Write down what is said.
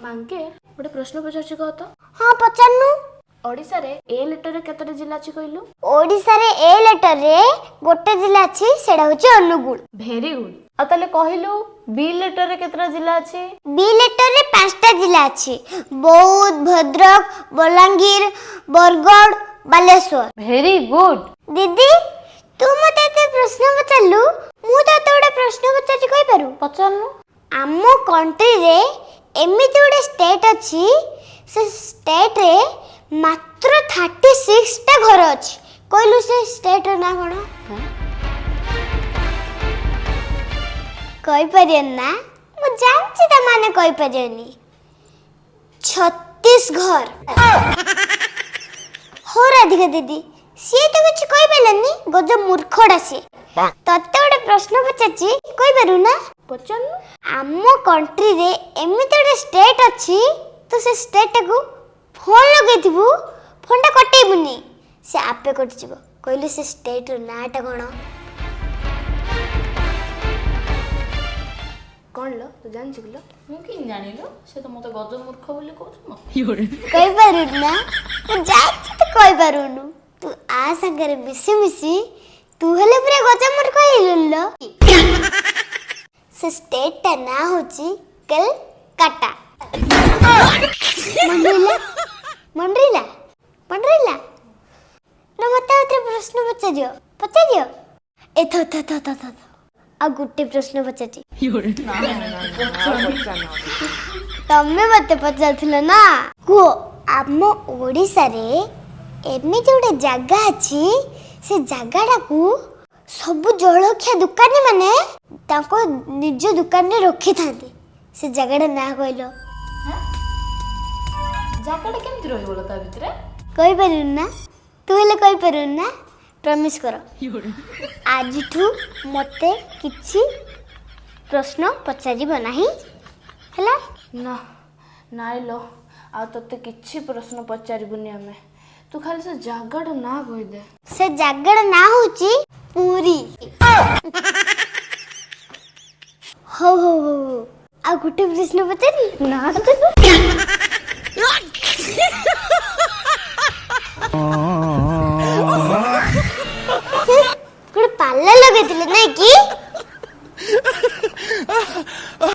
ମାଙ୍କେ, ଗୋଟେ ପ୍ରଶ୍ନ ପଚାରୁଛି, କହ ତ। ହଁ, ପଚାରୁନୁ। ଓଡ଼ିଶାରେ ଏ ଲେଟରରେ କେତେଟା ଜିଲ୍ଲା ଅଛି, କହିଲୁ? ଓଡ଼ିଶାରେ ଏ ଲେଟରରେ ଗୋଟେ ଜିଲ୍ଲା ଅଛି, ସେଇଟା ହଉଛି ଅନୁଗୁଳ। Very good. ଆଉ ତାହେଲେ କହିଲୁ, ବି ଲେଟରରେ କେତେଟା ଜିଲ୍ଲା ଅଛି? ବି ଲେଟରରେ 5ଟା ଜିଲ୍ଲା ଅଛି: ବୌଦ୍ଧ, ଭଦ୍ରକ, ବଲାଙ୍ଗୀର, ବରଗଡ଼, ବାଲେଶ୍ୱର। Very good. ଦିଦି, ତୁ ମତେ ଏତେ ପ୍ରଶ୍ନ ପଚାରିଲୁ, ମୁଁ ତତେ ଗୋଟେ ପ୍ରଶ୍ନ ପଚାରୁଛି, କହିପାରୁ? ପଚାରୁନୁ। ଆମ କଣ୍ଟ୍ରିରେ ଏମିତି ଗୋଟେ ଷ୍ଟେଟ୍ ଅଛି, ସେ ଷ୍ଟେଟ୍ରେ ମାତ୍ର 36ଟା ଘର ଅଛି। କହିଲୁ, ସେ ଷ୍ଟେଟ୍ର ନାଁ କ'ଣ? କହିପାରିବନି ନା? ମୁଁ ଜାଣିଛି ତା ମାନେ କହିପାରିବନି। ଛତିଶଗଡ଼। ହଉ ରାଧିକା ଦିଦି, ସିଏ ତ କିଛି କହିପାରିଲାନି, ଗଜ ମୂର୍ଖଟା ସିଏ। ତତେ ଗୋଟେ ପ୍ରଶ୍ନ ପଚାରିଛି, କହିପାରୁ ନା? ପଚାରୁନୁ। ଆମ କଣ୍ଟ୍ରିରେ ଏମିତି ଗୋଟେ ଷ୍ଟେଟ୍ ଅଛି, ତୁ ସେ ଷ୍ଟେଟ୍ଟାକୁ ଫୋନ୍ ଲଗେଇଥିବୁ, ଫୋନ୍ଟା କଟେଇବୁନି, ସେ ଆପେ କଟିଯିବ। କହିଲୁ, ସେ ଷ୍ଟେଟ୍ର ନାଁଟା କ'ଣ? କ'ଣ ଲୋ, ତୁ ଜାଣିଛୁ କିଲୋ? ମୁଁ କେମିତି ଜାଣିଲୁ? ସେ ତ ମତେ ଗଜ ମୂର୍ଖ ବୋଲି କହୁଛି ମତେ। କହିପାରୁନୁ ନା? ମୁଁ ଜାଣିଛି ତୁ କହିପାରୁନୁ। ତୁ ଆ ସାଙ୍ଗରେ ମିଶି ମିଶି ତୁ ହେଲେ ପୁରା ଗଜ ମୂର୍ଖ ହେଇଗଲୁ ଲୋ। ସେ ଷ୍ଟେଟ୍ଟା ନାଁ ହେଉଛି କାଲକାଟା। ମନେ ରହିଲା? ମନେ ରହିଲା? ମନେ ରହିଲା ନା? ମତେ ଆଉ ଥରେ ପ୍ରଶ୍ନ ପଚାରିବ? ପଚାରିବ? ଏ ଥ ଥ ଥ ଥ ଥ ଥ। ଆଉ ଗୋଟେ ପ୍ରଶ୍ନ ପଚାରୁଛି। ତମେ ମତେ ପଚାରୁଥିଲ ନା? କୁହ, ଆମ ଓଡ଼ିଶାରେ ଏମିତି ଗୋଟେ ଜାଗା ଅଛି, ସେ ଜାଗାଟାକୁ ସବୁ ଜଳଖିଆ ଦୋକାନୀ ମାନେ ତାଙ୍କ ନିଜ ଦୋକାନରେ ରଖିଥାନ୍ତି। ସେ ଜାଗାଟା ନାଁ କହିଲ। ଜାଗାଟା କେମିତି ରହିବ ଲୋ ତା ଭିତରେ? କହିପାରିବୁନି ନା? ତୁ ହେଲେ କହିପାରିବୁନି ନା? ପ୍ରମିସ୍ କର, ଆଜିଠୁ ମୋତେ କିଛି ପ୍ରଶ୍ନ ପଚାରିବ ନାହିଁ, ହେଲା? ନା, ନାଇଁ ଲୋ, ଆଉ ତତେ କିଛି ପ୍ରଶ୍ନ ପଚାରିବୁନି ଆମେ। ତୁ ଖାଲି ସେ ଜାଗାଟା ନାଁ କହିଦେ। ସେ ଜାଗାର ନାଁ ହଉଛି ପୁରୀ। ହଉ ହଉ ହଉ ହଉ, ଆଉ ଗୋଟେ ପ୍ରଶ୍ନ ପଚାରି ନା।